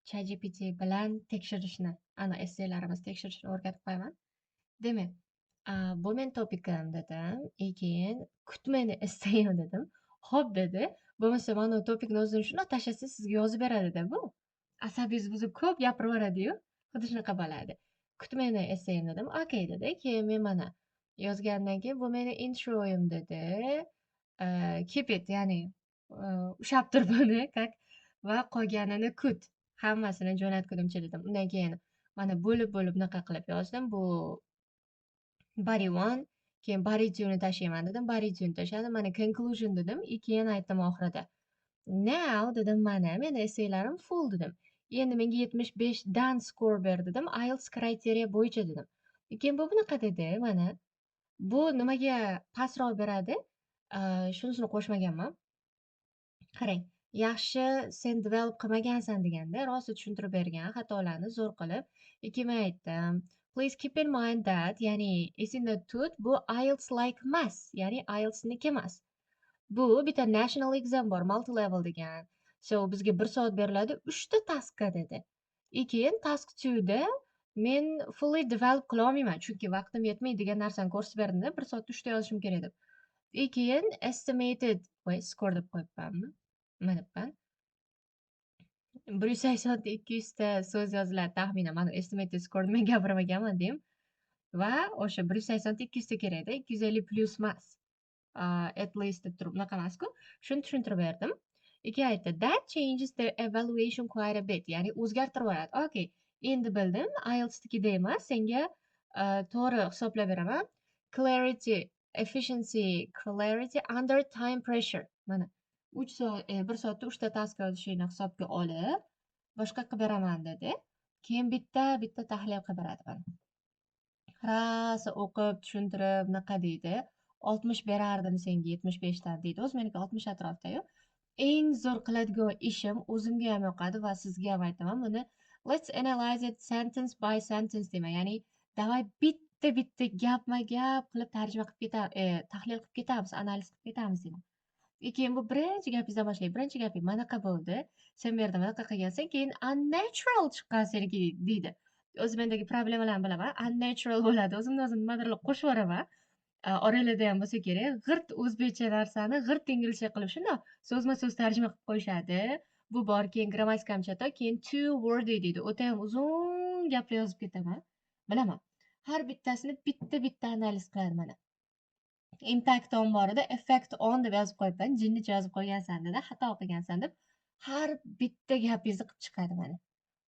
ChatGPT bilan tekshirishni, ana essaylarimizni tekshirishni o'rgatib qo'yaman. Demak, bu meni topikim dedim. И keyin kut meni essayim dedim. "Xo'p", dedi. Bo'lmasa mana u topikni o'zini shundoq tashlasangiz, sizga yozib beradida bu. Asabingiz buzib ko'p gapirib yuboradi-yu, xuddi shunaqa bo'ladi. "Kut meni essayim" dedim. "Okay", dedi. Keyin men mana yozgandan keyin "Bu meni introyim" dedi. Keep it, ya'ni ushlab tur buni как va qolganini kut. Hammasini jo'natgunimcha dedim. Undan keyin mana bo'lib-bo'lib bunaqa qilib yozdim. Bu body one, keyin body two'ni tashlayman dedim. Body two'ni tashladim. Mana conclusion dedim. И keyin aytdim oxirida. "Now", dedim, "mana meni essaylarim full", dedim. "Endi menga 75 dan score ber", dedim. "IELTS criteria bo'yicha", dedim. Keyin bu bunaqa dedi, mana. Bu nimaga pastroq beradi? Shunisini qo'shmaganman. Qarang, yaxshi sen develop qilmagansan deganda rosa tushuntirib bergan xatolarni zo'r qilib. Keyin men aytdim: "Please keep in mind that", ya'ni esingda tut, bu IELTS like emas, ya'ni IELTSniki emas. Bu bitta national exam bor, multi level degan. So bizga 1 soat beriladi 3 ta taskga dedi. И keyin task 2 da men fully develop qila olmayman, chunki vaqtim yetmaydi degan narsani ko'rsatib berdimda, 1 soatda 3 ta yozishim kerak deb. И keyin estimated, voy, score deb qo'yibmanmi? Nima debman? 180 ta 200 ta so'z yoziladi taxminan. Mana estimated score men gapirmaganman deyim. Va o'sha 180 ta 200 ta kerakda, 250 plyus emas. At least deb turib unaqa emas-ku. Shuni tushuntirib berdim. Keyin aytdi: "That changes the evaluation quite a bit." Ya'ni o'zgartirib yuboradi. Okay, endi bildim, IELTSnikida emas, senga to'g'ri hisoblab beraman. Clarity, efficiency, clarity under time pressure. Mana 3 soat, 1 soatda 3 ta task yozishingni hisobga olib, boshqa qilib beraman dedi. Keyin bitta-bitta tahlil qilib beradi mana. Rosa o'qib, tushuntirib, bunaqa deydi. 60 berardim senga 75 dan deydi. O'zi meniki 60 atrofida-yu. Eng zo'r qiladigan ishim, o'zimga ham yoqadi va sizga ham aytaman buni. "Let's analyze it sentence by sentence" deyman. Ya'ni давай bitta-bitta gapma-gap qilib tarjima qilib tahlil qilib ketamiz, analiz qilib ketamiz deyman. И keyin bu birinchi gapingizdan boshlaydi. Birinchi gaping manaqa bo'ldi. Sen bu yerda bunaqa qilgansan, keyin unnatural chiqqan seniki deydi. O'zi mendagi problemalarni bilaman. Unnatural bo'ladi. O'zimdan o'zim nimadirlar qo'shib yuboraman. Oranglarda ham bo'lsa kerak. G'irt o'zbekcha narsani g'irt inglizcha qilib shundoq so'zma-so'z tarjima qilib qo'yishadi. Bu bor, keyin grammatikam chatoq, keyin too wordy deydi. O'ta ham uzun gaplar yozib ketaman. Bilaman. Har bittasini bitta-bitta analiz qiladi mana. Impact on bor edi, effect on deb yozib qo'yibman. Jinnicha yozib qo'ygansan dedi, xato qilgansan deb. Har bitta gapingizni qilib chiqadi mana.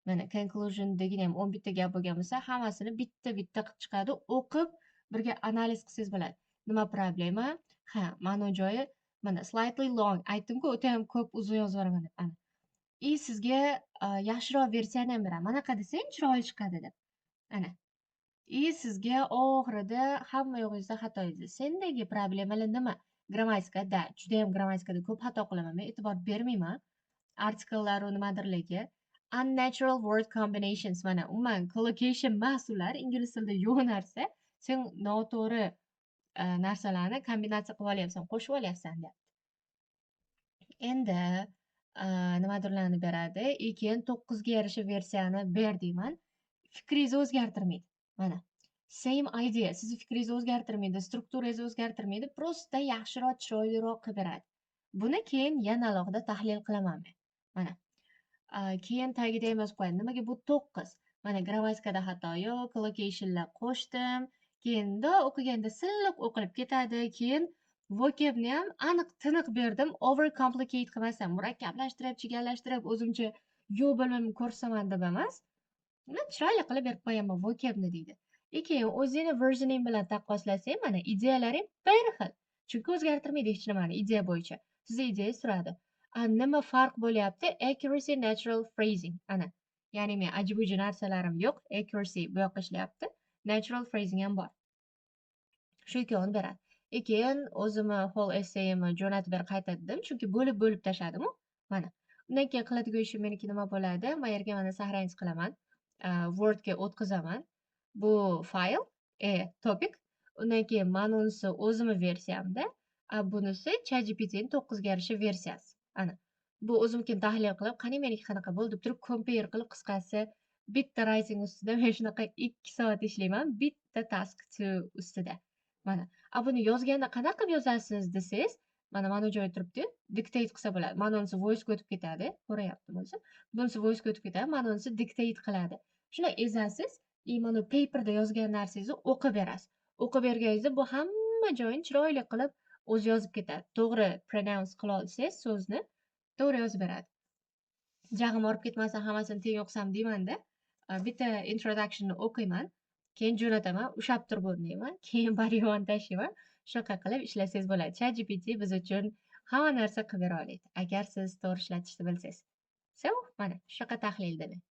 Mana conclusiondagina ham 11 ta gap bo'lgan bo'lsa, hammasini bitta-bitta qilib chiqadi. O'qib, birga analiz qilsangiz bo'ladi. Nima problema? Ha, mana u joyi mana slightly long. Aytdim-ku, o'ta ham ko'p uzun yozib yuboraman deb. Ana. И sizga yaxshiroq versiyani ham beraman. Manaqa desang chiroyli chiqadi deb. Ana. И sizga oxirida hamma yo'g'ingizda xatoyingiz. Sendagi problemalar nima? Grammatika, да, judayam grammatikada ko'p xato qilaman. Men e'tibor bermayman. Artikllar nimadirlarga. Unnatural word combinations, mana umuman collocation emas ular, ingliz tilida yo'q narsa. Sen noto'g'ri narsalarni kombinatsiya qilib olyapsan, qo'shib olyapsan deyapti. Endi nimadirlarni beradi и keyin 9 ga yarasha versiyani ber deyman. Fikringizni o'zgartirmaydi. Mana. Same idea. Sizni fikringizni o'zgartirmaydi, strukturangizni o'zgartirmaydi, просто yaxshiroq, chiroyliroq qilib beradi. Buni keyin yana alohida tahlil qilaman men. Mana. Keyin tagida ham yozib qo'yadi. Nimaga bu 9? Mana grammatikada xato yo'q, collocationlar qo'shdim. Keyin mundoq o'qiganda silliq o'qilib ketadi. Keyin vocabni ham aniq, tiniq berdim. Over complicate qilmasdan, murakkablashtirib, chigallashtirib, o'zimcha yo'q bilmayman ko'rsataman deb emas. Chiroyli qilib berib qo'yaman vocabni deydi. И keyin o'zingni versioning bilan taqqoslasang, mana ideyalaring bir xil. Chunki o'zgartirmaydi hech nimani ideya bo'yicha. Sizni ideyangiz turadi. A nima farq bo'lyapti? Accuracy, natural phrasing. Ana. Ya'ni men aji-buji narsalarim yo'q. Accuracy bu yoqqa ishlayapti. Natural phrasing ham bor. Shu ikkovini beradi. И keyin o'zimni whole essayimni jo'natib ber qayta dedim, chunki bo'lib-bo'lib tashladimu. Mana. Undan keyin qiladigan ishim meniki nima bo'ladi? Man yerga mana сохранить qilaman. Wordga o'tkazaman. Bu fayl, topic. Undan keyin mana unisi o'zimni versiyamda, a bunisi ChatGPTning 9 ga yarasha versiyasi. Ana. Bu o'zimnikini tahlil qilib, qani meniki qanaqa bo'ldi deb turib compare qilib, qisqasi, bitta writing ustida men shunaqa 2 soat ishlayman, bitta task 2 ustida. Mana. A buni yozganda qanaqa qilib yozasiz desangiz, mana bu joyda turibdi, dictate qilsa bo'ladi. Mana unisi voice ga o'tib ketadi, ko'ryaptim o'zi. Bunisi voice ga o'tib ketadi, mana unisi dictate qiladi. Shuni ezasiz и mana paperda yozgan narsangizni o'qib berasiz. O'qib berganingizda bu hamma joyini chiroyli qilib o'zi yozib ketadi. To'g'ri pronounce qila olsangiz so'zni, to'g'ri yozib beradi. Jag'im og'rib ketmasin, hammasini teng o'qisam deymanda. Bitta introductionni o'qiyman, keyin jo'nataman, ushlab tur buni deyman, keyin bariyvon tashlayman. Shunaqa qilib ishlasangiz bo'ladi. ChatGPT biz uchun hamma narsa qilib bera oladi, agar siz to'g'ri ishlatishni bilsangiz. So, mana shunaqa tahlil demak.